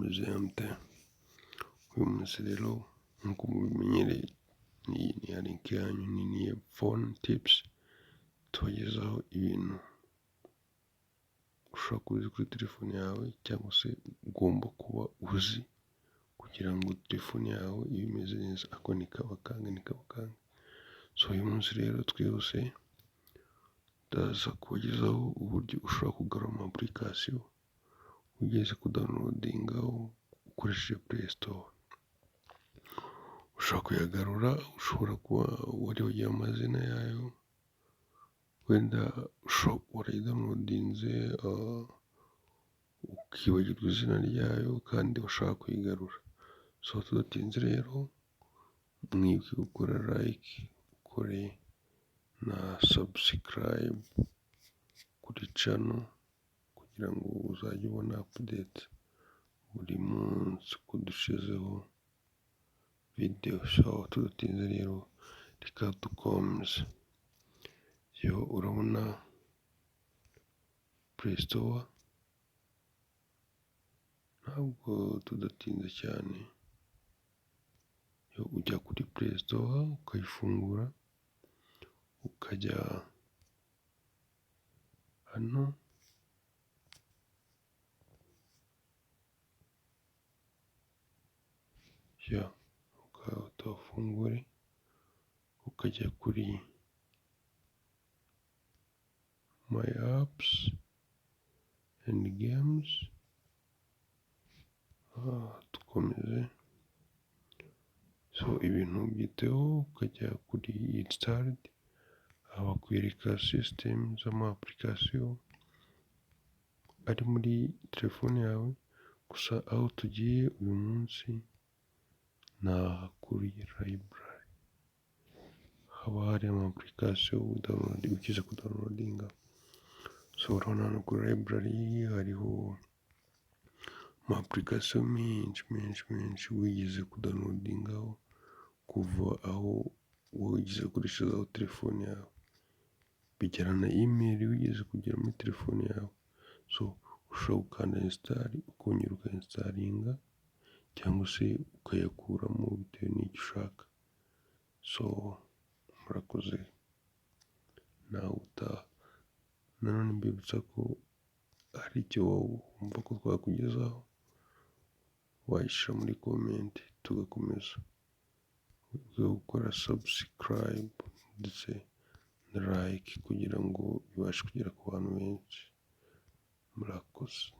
Mumeze mute? Uyu munsi rero, nk'uko mubimenyereye, iyi ni ya link yanyu nini ya Phone Tips. Tubagezaho ibintu ushobora kuba uzi kuri telefone yawe cyangwa se ugomba kuba uzi kugira ngo telefone yawe ibe imeze neza. Ako ni kabakange, ni kabakange. So uyu munsi rero, twihuse, ndaza kubagezaho uburyo ushobora kugarura ama application ugeze kudownloadingaho ukoresheje Play Store. Ushobora kuyagarura, ushobora kuba waribagiwe amazina yayo, wenda warayidownloadinze ukibagirwa izina ryayo kandi ushaka kuyigarura. So tudatinze rero, mwibuke gukora like, ukore na subscribe kuri channel kugira ngo uzajye ubona update buri munsi uko dushizeho video. So tudatinze rero, reka dukomeze. Yo, urabona Play Store, ntabwo tudatinze cyane. Yo, ujya kuri Play Store ukayifungura, ukajya hano, ya, ukatafungure, ukajya kuri My Apps and Games. Dukomeze. So ibintu byiteho, ukajya kuri Installed, aha bakwereka system z'ama application ari muri telefone yawe. Gusa aho tugiye uyu munsi ni aha kuri Library, haba hari ama application ukize kudownloadinga. So urabona hano kuri Library hariho ama application menshi menshi menshi wigeze kudownloadingaho kuva aho wigeze gukoreshezaho telefone yawe, bijyana na email wigeze kugira muri telefone yawe. So ushobora gukanda install, ukongera ukayinstallinga cyangwa se ukayakuramo bitewe n'icyo ushaka. So murakoze, nawe utaha. Nanone mbibutsa ko hari icyo wumva ko twakugezaho, wayishyira muri comment tugakomeza. Wibuke gukora subscribe ndetse na like kugira ngo bibashe kugera ku bantu benshi. Murakoze.